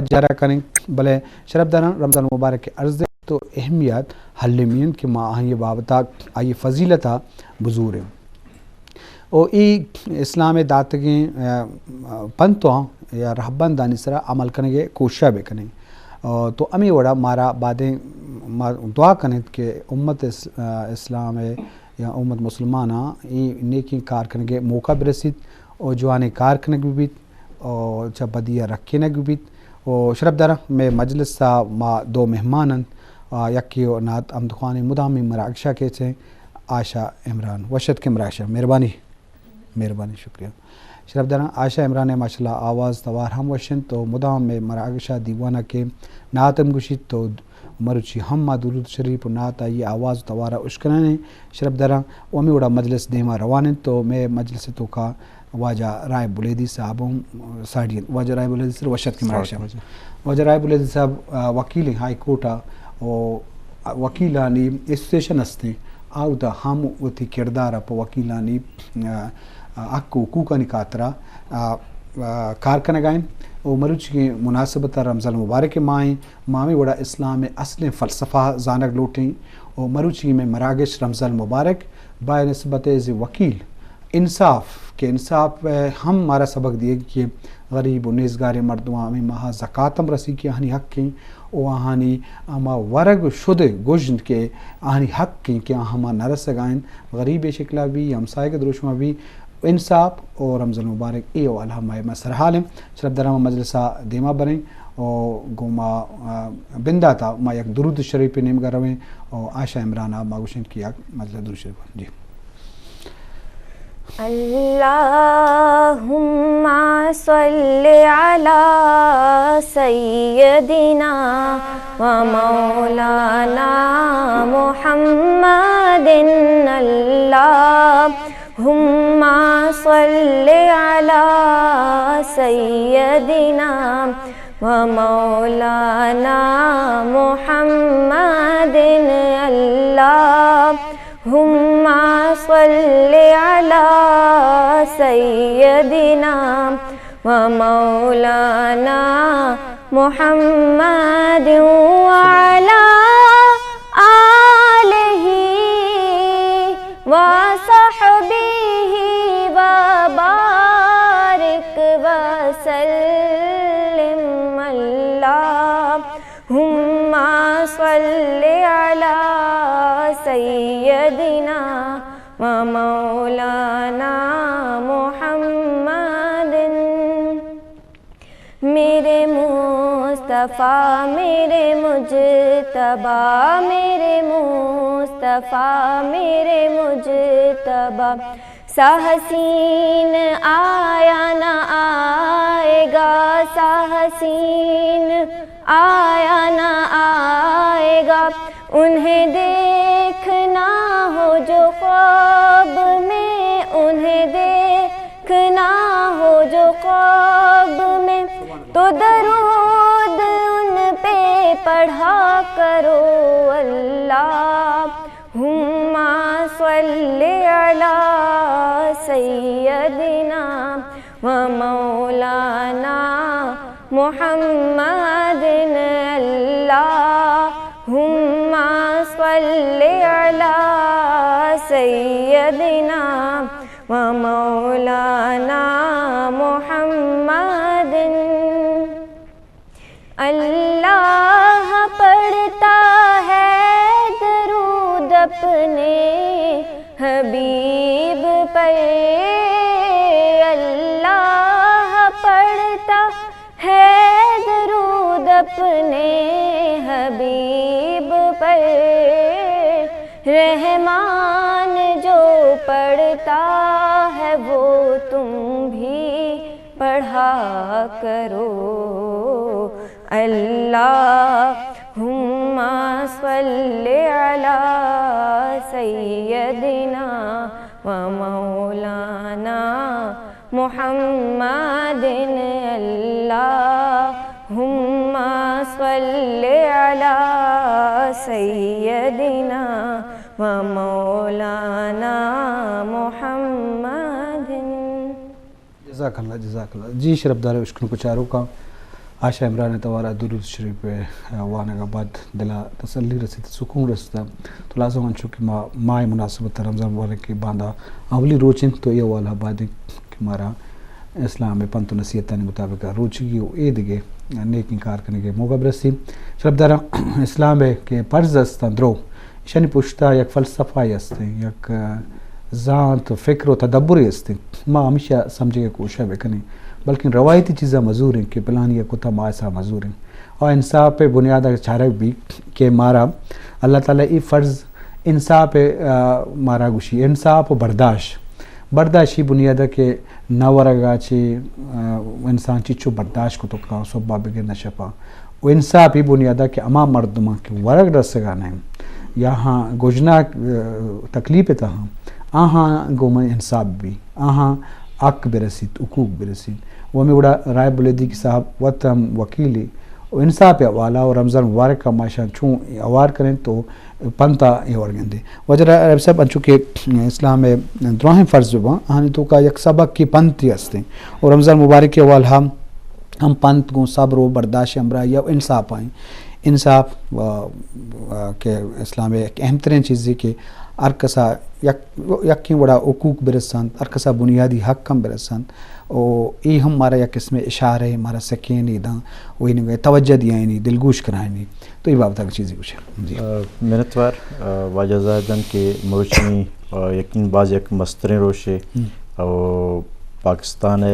جارا کنیں، بلے شرپداراں، رمضان مبارک ءِ ارزشت و اہمیت المی انت کہ ما آئی ءِ بابت ءَ، آئی ءِ فضیلت ءَ بزوریں۔ و اے اسلام ءِ داتگیں، آ، پنتواں یا رہبندانی سرا عمل کنگ ءِ کوشش ءَ بکنیں۔ آ، تو ہمے وڑا مارا بادیں ما دعا کنیں کہ امت اس-، آ، اسلام ءِ یا امت مسلماناں اے نیکیں کار کنگ ءِ موقع برسیت و جوانیں کار کنگ بہ بیت و چہ بدی ءَ رکینگ بہ بیت۔ و شرپداراں، مئے مجلس ءَ ما دو مہمان انت، آ، یکے و نعت ہمدخوانیں مدامی مراگش ءَ کیچیں آشا عمران۔ وش اتکیں مراگش ءَ، مہربانی۔ مہربانی، شکریہ۔ شرپداراں، آشا عمران ءِ ماشاءاللہ آواز توار ہم وش انت و مدام مئے مراگش ءَ دیوان ءَ کہ نعت ہم گوشیت و مروچی ہم ما درود شریف و نعت آئی ءِ آواز و توار ءَ اشکنانیں۔ شرپداراں، و ہمے وڑا مجلس دیما روان انت و مئے مجلس ءِ توکا واجہ رائے بلیدی صاحب ہم ساڑی انت۔ واجہ رائے بلیدی صاحب، وش اتکیں مراگش ءَ۔ واجہ رائے بلیدی صاحب، آ، وکیل ہیں ہائی کورٹ ءَ و وکیلانی ایسوسیشن ہستیں، آ اودا ہم وتی کردار ءَ پہ وکیلانی، آ، آ، حق و حقوقانی خاطرا، آ، آ، کار کنگا انت و مروچی مناسبت ءَ رمضان مبارک ءِ ماہ انت، ما ہمے وڑا اسلام ءِ اصلیں فلسفہ زانگ لوٹیں و مروچی مئے مراگش رمضان مبارک بہ نسبت ایز اے وکیل انصاف، کہ انصاف ءَ ہم مارا سبق دیگ کہ غریب و نیزگاریں مردماں ہمے ماہ ءَ زکات ہم رسی کہ آہانی حق ایں و آہانی ہما ورگ و شد گژن کہ آہانی حق ایں کہ آ ہما نہ رسگا انت، غریبے شکلا بی، ہمسائگ دروشما بی، انصاف و رمضان مبارک اے حوالہ ما، ما سرحال ایں۔ شرپداراں، ما مجلس ءَ دیما بریں و گوں ما، آ، بندات ءَ ما یک درود شریف ءِ نیمگا رویں و آشا عمران ءَ ما گوشیں کہ یک مجلس درود شریف۔ جی۔ اللهم صل على سيدنا ومولانا محمد. اللهم صل على سيدنا ومولانا محمد. اللهم صل على سيدنا ومولانا محمد وعلى آله وصحبه وبارك وسلم. اللهم صل على سيدنا ومولانا محمد. میرے مصطفیٰ، میرے مجتبیٰ، میرے مصطفیٰ، میرے مجتبیٰ، سا حسین آیا نہ آئے گا، سا حسین آیا نہ آئے گا۔ انہیں دیکھنا ہو جو خواب میں، انہیں دیکھنا ہو جو خواب میں، تو درود ان پہ پڑھا کرو۔ اللهم صل على سيدنا ومولانا محمد. اللهم صل على سيدنا ومولانا محمد. اللہ پڑھتا ہے درود اپنے حبیب پر، اللہ پڑھتا ہے درود اپنے حبیب پر۔ رحمان جو پڑھتا ہے وہ تم بھی پڑھا کرو۔ اللهم صل على سيدنا ومولانا محمد. اللهم صل على سيدنا ومولانا محمد. جزاک اللہ، جزاک اللہ۔ جی شرپدار اشکنوک و چاروکاں، آشا عمران ءِ توار ءَ درود شریف ءِ وانگ ءَ بعد دل ءَ تسلی رسیت، سکون رسیت۔ تو لازم انچو کہ ما، ماہ مناسبت رمضان مبارک ءِ باندا اولی روچ انت، تو اے حوالہ ءَ باید انت کہ مارا اسلام ءِ پنت و نصیحتانی مطابق روچگی و اے دگہ نیکیں کار کنگ ءِ موقع برسی۔ شرپداراں، اسلام ءِ کہ فرض استاں درو، ایشانی پشتا یک فلسفہ است، یک زانت، فکر و تدبرے است۔ ما ہمیشہ سمجھگ ءِ کوشش بکنیں، بلکن روایتی چیزاں مزوریں کہ پلانی ءَ کتا، ما ایسا مزوریں۔ اور انصاف ءِ بنیاد ءَ چارگ بی کہ مارا اللہ تعالی ای فرض انصاف ءِ، آ، مارا گوشی، انصاف و برداشت۔ برداشتی بنیاد ءَ کہ نہ ورگ ءَ چہ، آ، انسان چچو برداشت کتو کاں، صبح بگر نہ شپا۔ و انصافی بنیاد ءَ کہ ہما مردماں کہ ورگ رسگا نہ انت یا ہاں گژناک، آ، تکلیف ءِ تہا، آہاں گوں من انصاف بی، آہاں حق برسیت، حقوق برسیت۔ و ہمے وڑا رائے بلیدی کہ صاحب وت ہم وکیلے و انصاف ءِ حوالہ و رمضان مبارک ءَ ما اشاں چون اوار کریں تو پنت ءَ اے وڑ گندیں۔ واجہ رائب صاحب، انچو کہ اسلام ءِ دراہیں فرض بباں، آہانی توکا یک سبکے پنتے استیں۔ و رمضان مبارک ءِ حوالہ ہم پنت گوں صبر و برداشت ءِ ہمراہی ءَ انصاف آئیں۔ انصاف و، و کہ اسلام ءِ یک اہم ترین چیزے کہ ہر کسا یک، یکیں وڑا حقوق برسنت، ہر کسا بنیادی حق ہم برسنت۔ و اے ہم مارا یک قسم اشارہ، مارا سکین داں، و اینگا توجہ دیائینی، دلگوش کرائینی۔ تو اے بابت اگر چیزے گوشے۔ جی۔ آ، منتوار، آ، واجہ زاہدان کہ مروچی، آ، یقین باز یک مستریں روشے۔ ہم۔ او پاکستان ءِ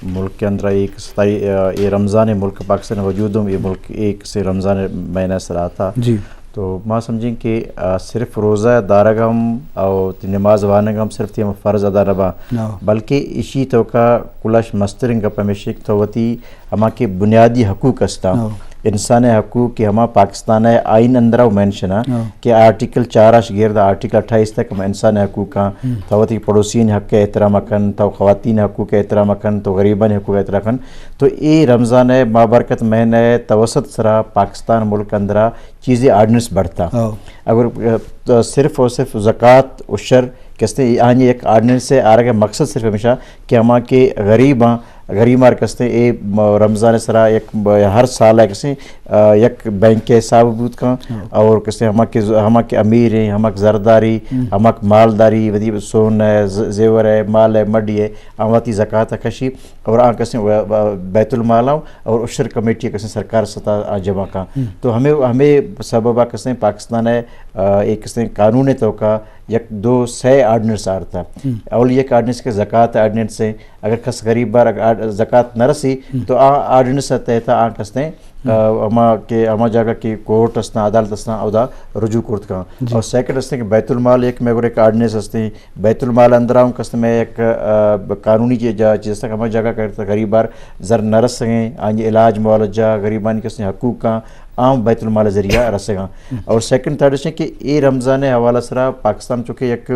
ملک ءِ اندرا ایک ستائی، آ، اے رمضان ءِ ملک، پاکستان ءِ وجود ہم اے ملک ایک سے رمضان ءِ مہینہ سرا آتا۔ جی۔ تو ما سمجھیں کہ، آ، صرف روزہ دارگ ہم او تی نماز وانگ ہم صرف تی ہم فرض ادا نہ باں، نہ۔ بلکہ اشی توکا کلش مستریں گپ ہمیش کہ تو وتی ہما کہ بنیادی حقوق استاں، ہو۔ انسان ءِ حقوق کہ ہما پاکستان ءِ آئین اندرا و مینشن آں، ہو۔ کہ آرٹیکل چار اش گرد آرٹیکل اٹھائیس تک ہما انسان ءِ حقوق آں، ہم۔ تو وتی پڑوسین حق ءِ احترام کن، تو خواتین حقوق ءِ احترام کن، تو غریبان حقوق ءِ احترام کن۔ تو اے رمضان ءِ مابرکت مہینہ ءِ توسط سرا پاکستان ملک اندرا چیزے آرڈیننس بڑتا۔ ہو۔ اگر، آ، صرف اور صرف زکوٰۃ و عشر کستے آنی یک آرڈیننس ءِ آرگ ءِ مقصد صرف ہمیشہ کہ ہما کہ غریب آں، غریب مار کستے اے م-، رمضان ءِ سرا یک ب-، ہر سال ءَ کسے، آ، یک بینک ءِ حساب بوت کن، ہاں۔ اور کستے ہما کہ ز-، ہما کہ امیر ہیں، ہما کہ زرداری، ہم۔ ہما کہ مالداری، ودی سون ہے، ز-، زیور ہے، مال ہے، مڈی ہے، آواتی زکوٰۃ کشی اور آ کسے و-، و-، بیت المال آں اور عشر کمیٹی کسے سرکار ستا آ جمع کن۔ ہم۔ تو ہمیں، ہمیں سبب آ کسے پاکستان ءِ، آ، ایک کسے قانون ءِ توکا یک دو سئے آرڈیننس آرتا۔ ہم۔ اول یک آرڈیننس کہ زکوٰۃ آرڈیننس ہے، اگر کس غریب بار اگر آرڈ-، زکوٰۃ نہ رسی، ہم۔ تو آ آرڈیننس ءِ تحت آ کستے، ہم۔ آ، ہما کہ ہما جاگہ کہ کورٹ استاں، عدالت استاں، اودا رجوع کرت کن۔ جی۔ اور سیکنڈ استیں کہ بیت المال ایک میں ایک آرڈیننس استیں، بیت المال اندرا ہم کستے میں ایک، آ، قانونی چی-، جا-، چیز تک ہما جاگہ کہ غریب بار زر نہ رسگیں، آنی علاج معالجہ، غریبانی کستے حقوق کا عام بیت المال ذریعہ رسگاں۔ ہم۔ اور سیکنڈ تھرڈ ہے کہ اے رمضان ءِ حوالہ سرا پاکستان چونکہ یک،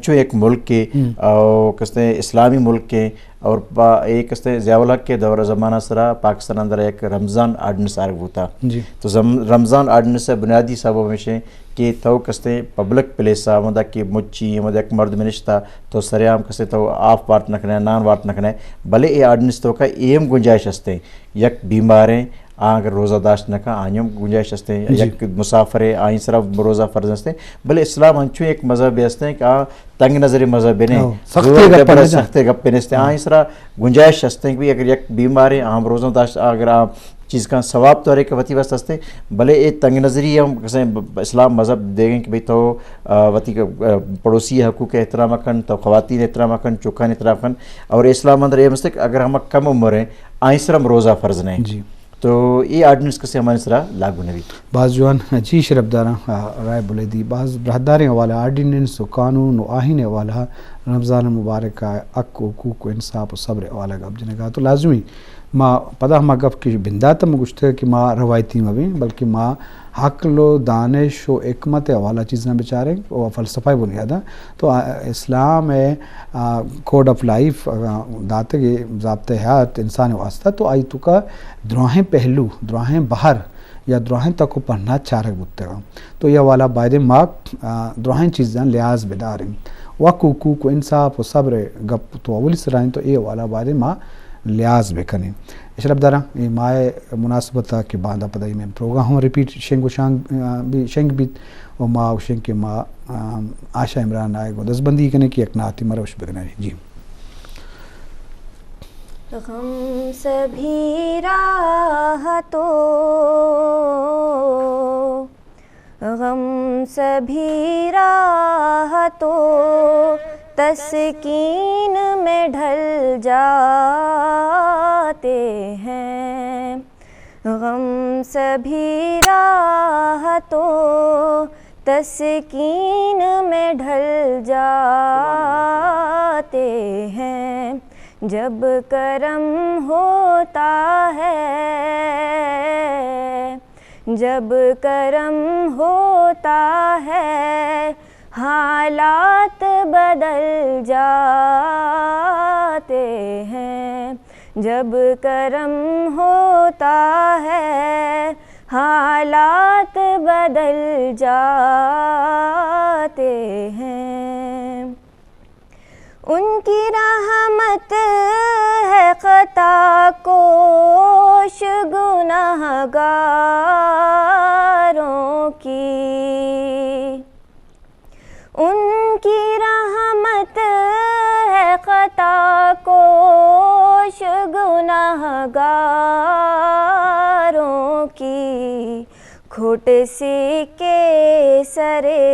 چو یک ملک کے، ہم۔ اور کستے اسلامی ملک کے، اور با-، اے کستے ضیاء الحق کے دور زمانہ سرا پاکستان اندر یک رمضان آرڈیننس آرگ بوتا۔ جی۔ تو زم-، رمضان آرڈیننس ءِ بنیادی سبب ہمیش ہے کہ تو کستے پبلک پلیس آ، ہمدا کہ مچی، ہمدا یک مرد نشتا، تو سرے عام کستے تو آف وارت نہ کنے، نان وارت نہ کنے، بلے اے آرڈیننس توکا اے ہم گنجائش ہستے۔ یک بیماریں، آ اگر روزہ داشت نہ کن، آئی ہم گنجائش ہستے۔ جی۔ یک مسافرے، آئی سرا روزہ فرض ہستے۔ بلے اسلام انچو یک مذہب ہستے کہ آ تنگ نظری مذہب نہیں۔ ہاں، سختے زور گپ زبر نہ جان۔ سختے گپ نستے۔ ہاں۔ آئی سرا گنجائش ہستے کہ بھی اگر یک بیماریں، آ ہم روزہ داشت، آ اگر آ چیز کا ثواب تو ہر ایک وتی واسطہ ہستے، بلے اے تنگ نظری ہم کسے ب-، اسلام مذہب دیگیں کہ بھئی تو، آ، وتی، آ، پڑوسی حقوق احترام کن، تو خواتین احترام کن، چوکان احترام کن، اور اسلام اندر اے مستک اگر ہم کم عمر ہیں، آئی سرا ہم روزہ فرض نہیں۔ جی۔ تو اے آرڈیننس کسے ہمارے سرا لاگو نہ بیت۔ باز جوان، جی شرپداراں، آ، رائے بلیدی، باز براہداریں حوالہ آرڈیننس و قانون و آئین حوالہ رمضان مبارک ءِ حق و حقوق و انصاف و صبر حوالہ گپ جنگا تو لازمی ما پدا ہما گپ کہ بندات ہم گوشتگ کہ ما روایتی مہ بیں، بلکہ ما عقل و دانش و حکمت ءِ حوالہ چیزاں بچاریں و فلسفہ ءِ بنیاداں۔ تو آ، اسلام ءِ، آ، کوڈ آف لائف، آ، داتگ ضابطہ حیات انسان ءِ واسطہ، تو آئی توکا دراہیں پہلو، دراہیں بہر یا دراہیں تک و پہنات چارگ بوتگاں۔ تو اے حوالہ بایدیں ما، آ، دراہیں چیزاں لحاظ بداریں۔ حق و حقوق و انصاف و صبر ءِ گپ تو اولی سرا انت، تو اے حوالہ بایدیں ما لحاظ بکنیں۔ اشرف داراں، اے ماہ ءِ مناسبت ءَ کہ باندا پدا اے مئے پروگرام ہم ریپیٹ شنگ و شانگ، آ، بی-، شنگ بیت و ما گوشیں کہ ما، آ، آشا عمران ءَ گوں دزبندی کنیں کہ یک نعتے مروش بکنیں۔ جی۔ غم سبھی راہ تو، غم سبھی راہ تو تسکین میں ڈھل جاتے ہیں۔ غم سبھی راہ تو تسکین میں ڈھل جاتے ہیں۔ جب کرم ہوتا ہے، جب کرم ہوتا ہے، حالات بدل جاتے ہیں۔ جب کرم ہوتا ہے، حالات بدل جاتے ہیں۔ ان کی رحمت ہے خطا کوش گناہ گاروں کی۔ ان کی رحمت ہے خطا کوش گناہ گاروں کی۔ کھوٹ سکے سرے،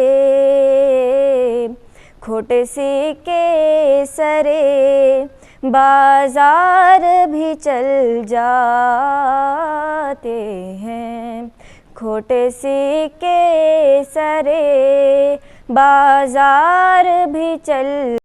کھوٹ سکے سرے بازار بھی چل جاتے ہیں۔ کھوٹ سکے سرے بازار بھی چل